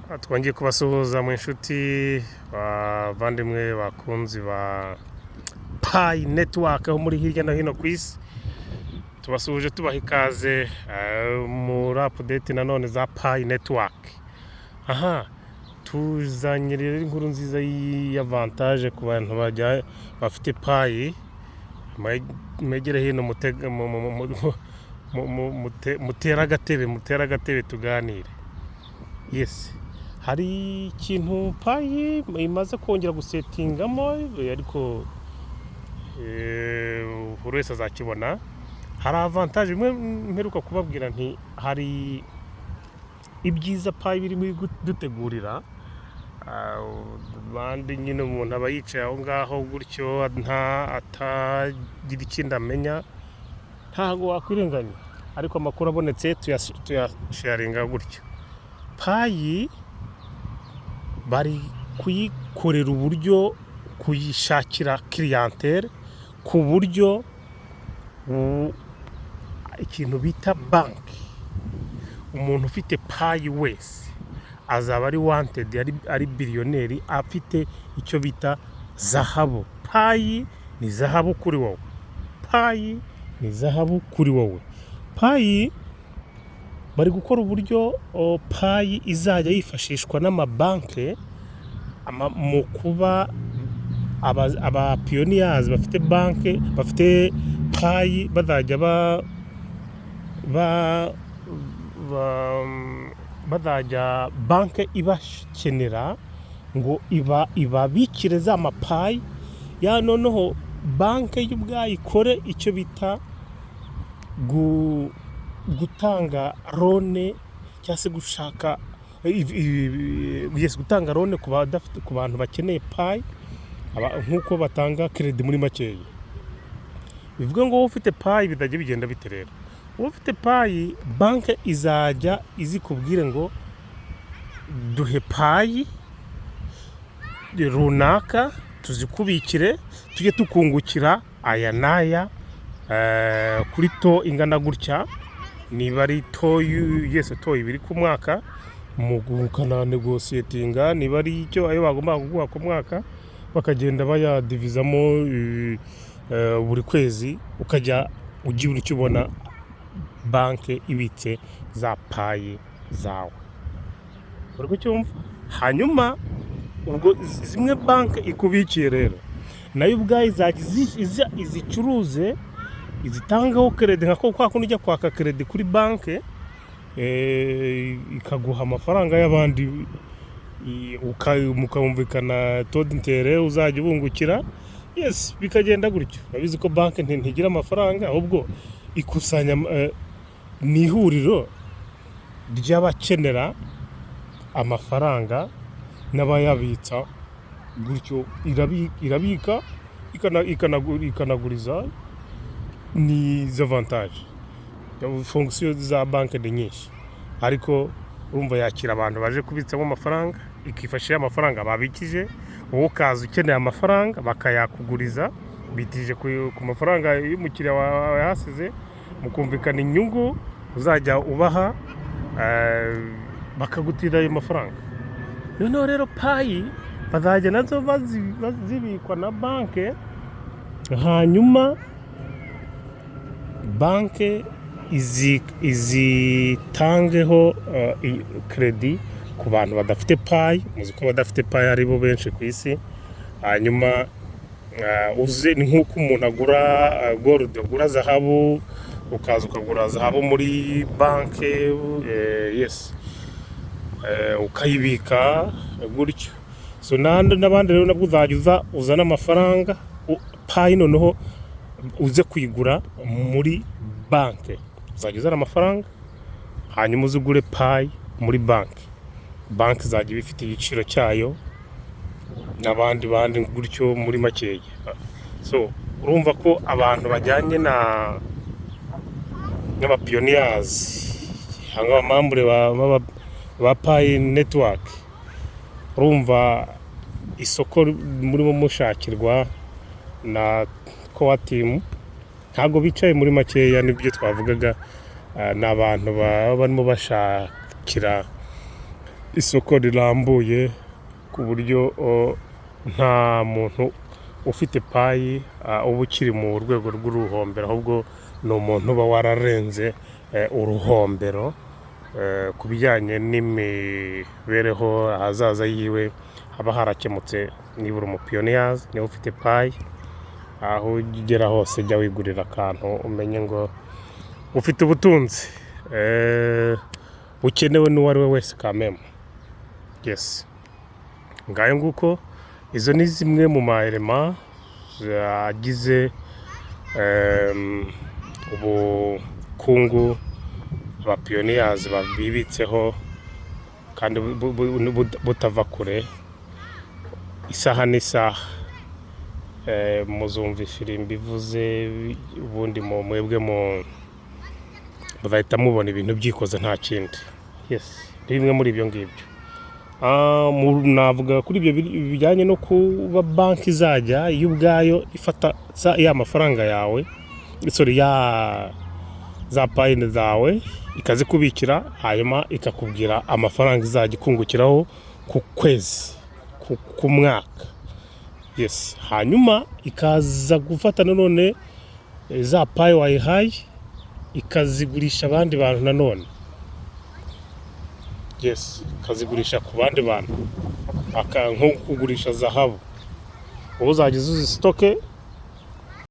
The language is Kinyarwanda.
Twongeye kubasuhuza mu inshuti, bavandimwe, bakunzi ba Pi Network aho muri hirya no hino ku isi. Tubasuhuje, tubaha ikaze muri update nanone za Pi Network. Aha tuzanye rero inkuru nziza y'avantage ku bantu bajya bafite Pi. Mwegere hino, mutere agatebe, mutere agatebe tuganire. Yes, hari ikintu Pi imaze kongera gusettingamo, ariko buri wese azakibona. Hari avantage imwe mperuka kubabwira nti hari ibyiza Pi birimo dutegurira abandi. Nyine umuntu aba yicaye aho ngaho gutyo, nta atagira ikindi amenya, ntabwo wakwirenganya, ariko amakuru abonetse tuyasharinga gutyo. Pi bari kuyikorera uburyo kuyishakira clientèle, ku buryo ikintu bita banki, umuntu ufite Pi wese azaba ari wanted, ari billionaire, afite icyo bita zahabu. Pi ni zahabu kuri wowe, Pi ni zahabu kuri wowe. Pi bari gukora uburyo Pi izajya yifashishwa n'amabanki mu kuba aba pioneers bafite banki, bafite Pi, bazajya bazajya banki ibakenera ngo ibabikire za ma Pi ya. Noneho banki yo ubwayo ikore icyo bita gutanga loan, cyangwa se gushaka, yes, gutanga loan ku badafite, ku bantu bakeneye Pi, nk'uko batanga crédit muri makeya. Bivuga ngo wowe ufite Pi bizajya bigenda bite rero? Wowe ufite Pi, banki izajya izikubwire ngo duhe Pi runaka tuzikubikire, tujye tukungukira aya n'aya kuri taux ingana gutya, niba ari taux yese, taux 2 ku mwaka, mukananegotiatinga niba ari icyo ayo bagomba kuguha ku mwaka, bakagenda bayadivizamo buri kwezi, ukajya ugira icyo ubona banki ibitse za Pi zawe. Uri kucyumva? Hanyuma ubwo zimwe banki ikubikiye rero, nayo ubwayo izajya izicuruze, izitangeho crédit, nka kwa kundi ujya kwaka crédit kuri banki, ikaguha amafaranga y'abandi, mukumvikana taux d'intérêt uzajya ubungukira. Yes, bikagenda gutyo. Urabizi ko banki ntigira amafaranga, ahubwo ikusanya, ni ihuriro ry'abakenera amafaranga n'abayabitsa gutyo. Irabika, ikanaguriza. Ni avantage, fonction za banki ni nyinshi, ariko urumva yakira abantu baje kubitsamo amafaranga, ikifashisha amafaranga babikije, wowe ukaza ukeneye amafaranga bakayakuguriza bitije ku mafaranga y'umukiriya wawe yahasize, mukumvikana inyungu uzajya ubaha, bakagutira ayo mafaranga. Noneho rero Pi bazajya nazo zibikwa na banki, hanyuma banki izitangeho crédit ku bantu badafite Pi. Muzi ko abadafite Pi ari bo benshi ku isi. Hanyuma uze ni nk'uko umuntu agura gold, agura zahabu, ukaza ukagura zahabu muri banki, yes, ukayibika gutyo. So n'abandi rero nabwo uzajya uza uzane amafaranga, Pi noneho uze kuyigura muri banki. Uzajya uzana amafaranga, hanyuma uze ugure Pi muri banki. Banki izajya iba ifite igiciro cyayo, n'abandi bandi gutyo muri makeya. So urumva ko abantu bajyanye na n'aba pioneers cyangwa aba membres ba Pi Network, urumva isoko murimo mushakirwa na core team. Ntabwo bicaye muri makeya, nibyo twavugaga, ni abantu baba barimo bashakira Isoko rirambuye ku buryo nta muntu ufite Pi uba ukiri mu rwego rw'uruhombero, ahubwo ni umuntu uba wararenze uruhombero ku bijyanye n'imibereho. Ahazaza yiwe haba harakemutse. Niba uri umupioneer, niba ufite Pi, aho ugera hose jya wigurira akantu, umenye ngo ufite ubutunzi bukenewe n'uwo ari we wese kameme. Yes, ngayo nguko. Izo ni zimwe mu ma éléments agize ubukungu abapioneers bibitseho kandi butava kure. Isaha n'isaha muzumva ifirimbi ivuze, ubundi mu mwebwe muzahita mubona ibintu byikoze, nta kindi. Yes, ni bimwe muri ibyo ngibyo. Navuga kuri ibyo bijyanye no kuba banki izajya yo ubwayo ifata ya mafaranga yawe, sorry, ya za Pi zawe, ikazikubikira, hanyuma ikakubwira amafaranga izajya ikungukiraho ku kwezi, ku mwaka. Yes, hanyuma ikaza gufata nanone za Pi wayihaye, ikazigurisha abandi bantu nanone. Yes, ikazigurisha ku bandi bantu, nko kugurisha zahabu, wowe uzajya uzi stocke.